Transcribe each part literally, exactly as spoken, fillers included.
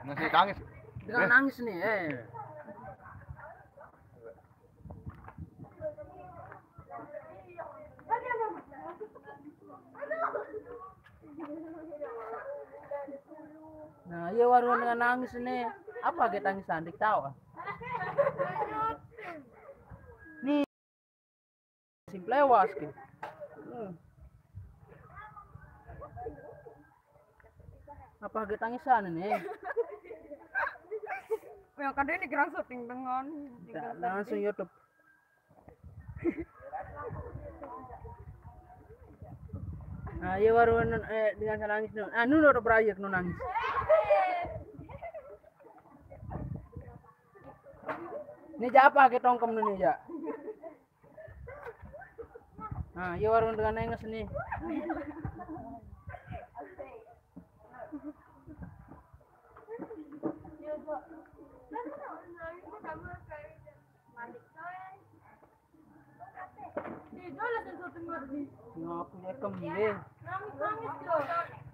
Masih nangis. Dengan nangis nih, eh. Nah, iya, baru dengan nangis nih. Apa kita nangis, Andik, tahu? Nih. Simplewas ki. Hmm. Apa kita tangisan ini? Ya, kan ini gerang syuting dengan. Tidak, langsung YouTube. Nah, iya, baru, eh, dengan saya nangis, no. Ah, nu, no, berakhir, no, nangis. Ini aja apa kita tongkem ini aja. Nah, iya, warung dengan nenges nih. Ngaku ya kembali.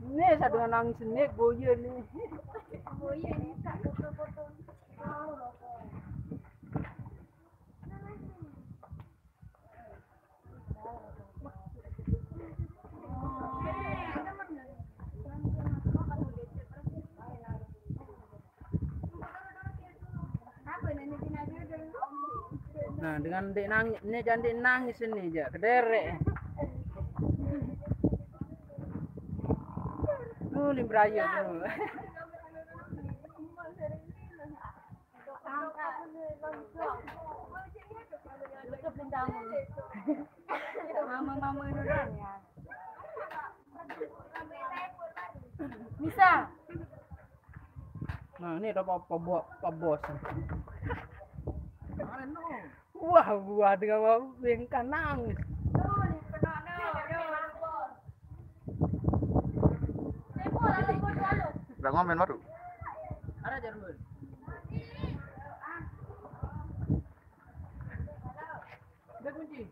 Ini saya dengan nangis nih, boye nih. Boye nih, tak foto-foto. Nah, dengan dek nangis, ini jangan dek nangis ini aja, kederek. Tuh, lim berayu tuh. Mama-mama Indonesia. Bisa. Nah, ini ada apa, apa, apa bos. Wah, gua dengan bengkak nangis. Udah ngomen baru. Ada jarum. Udah kunci.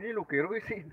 Ini lu kira sih.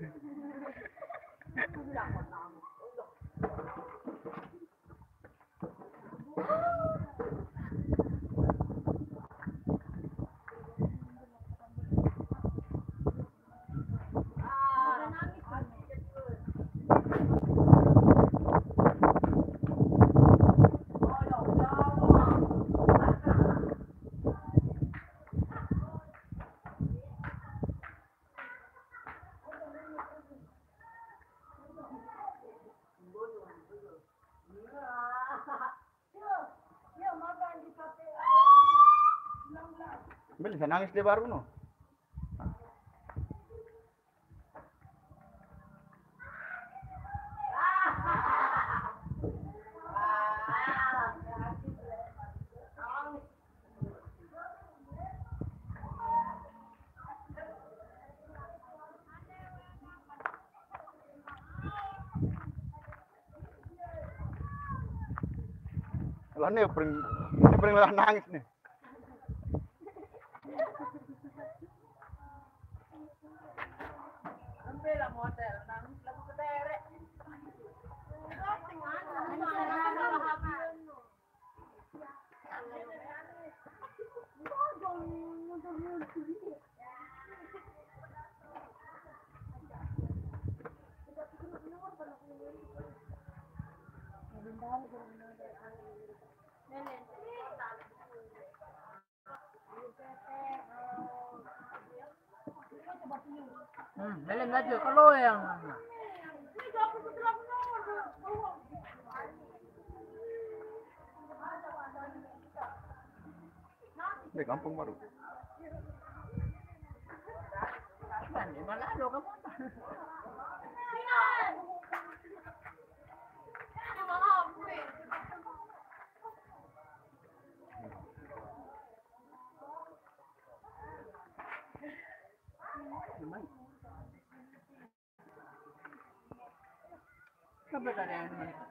Beli saya nangis dia baru no. Lah, ini paling, ini paling lah nangis nih. Hmm, lain aja kalau yang di kampung baru. Malalo ka mo. Sabi ka rin.